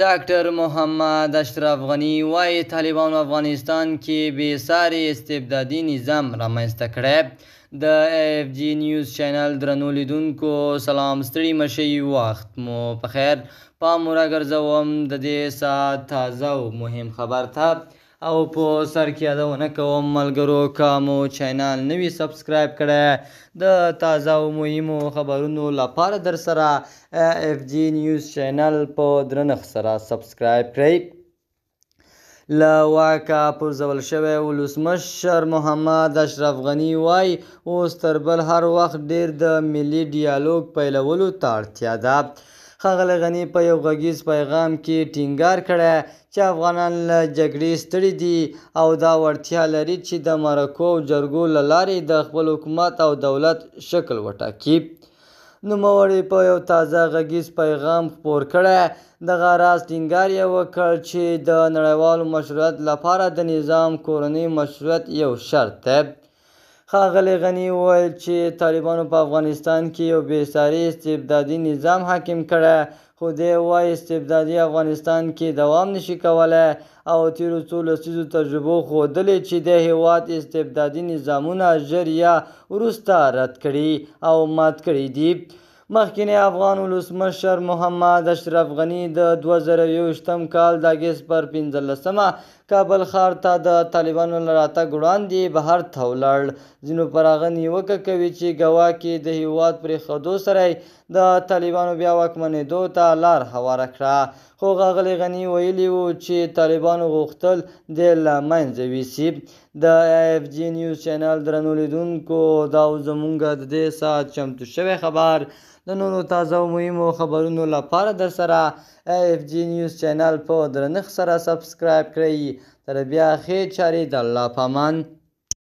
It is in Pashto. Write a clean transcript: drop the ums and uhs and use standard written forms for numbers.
ډاکټر محمد اشرف غني وايي، طالبانو افغانستان کې بې ساري استبدادي نظام رامنځته کړی. د اف جي نیوز چینل درنو لیدونکو سلام، ستړي مشي، وخت مو په خیر. پام مو راګرځوم د دې ساعت تازه او مهم خبر ته، او په سر کې یادونه کوم ملګرو، که مو چینل نه وي سبسکرایب کړی، د تازه او مهمو خبرونو لپاره در سره اف جي نیوز چینل په درنښت سره سبسکرایب کړئ. له واکه پرځول شوی ولسمشر محمد اشرف غني وايي، اوس تر بل هر وخت ډېر د ملي ډیالوګ پیلولو ته اړتیا ده. ښاغلی غني په یو غږیز پیغام کې ټینګار کړی چې افغانان له جګړې ستړي دي او دا وړتیا لري چې د مرکو او جرګو له لارې د خپل حکومت او دولت شکل وټاکي. نوموړي په یو تازه غږیز پیغام خپور کړی، دغه راز ټینګار یې وکړ چې د نړیوالو مشروعیت لپاره د نظام کورنی مشروعیت یو شرط دی. ښاغلي غني وویل چې طالبانو په افغانستان کې یو بې ساري استبدادي نظام حاکم کړی، خو دی وايي استبدادي افغانستان کې دوام نشي کولی او تېرو څو لسیزو تجربو ښودلې چې د هېواد استبدادي نظامونه ژر یا وروسته رد کړي او مات کړي دي. مخکینی افغان ولسمشر محمد اشرف غني د 2021 کال د اګست پر 15مه کابل ښار ته د طالبانو له راتګ وړاندې بهر ته ولاړ. ځینو پر هغه نیوکه کوي چې ګواکې د هېواد پرېښودو سره یې د طالبانو بیا واکمنېدو ته لار هواره کړه، خو ښاغلي غني ویلي وو چې طالبانو غوښتل دی له منځه ویسي. د اف جي نیوز چینل درنو لیدونکو، دا و زمونږ د دې ساعت چمتو شوی خبر. د نورو تازه او مهمو خبرونو لپاره در سره اف جي نیوز چینل په درنښت سره سبسکرایب کړئ. تر بیا ښې چارې، د الله په امان.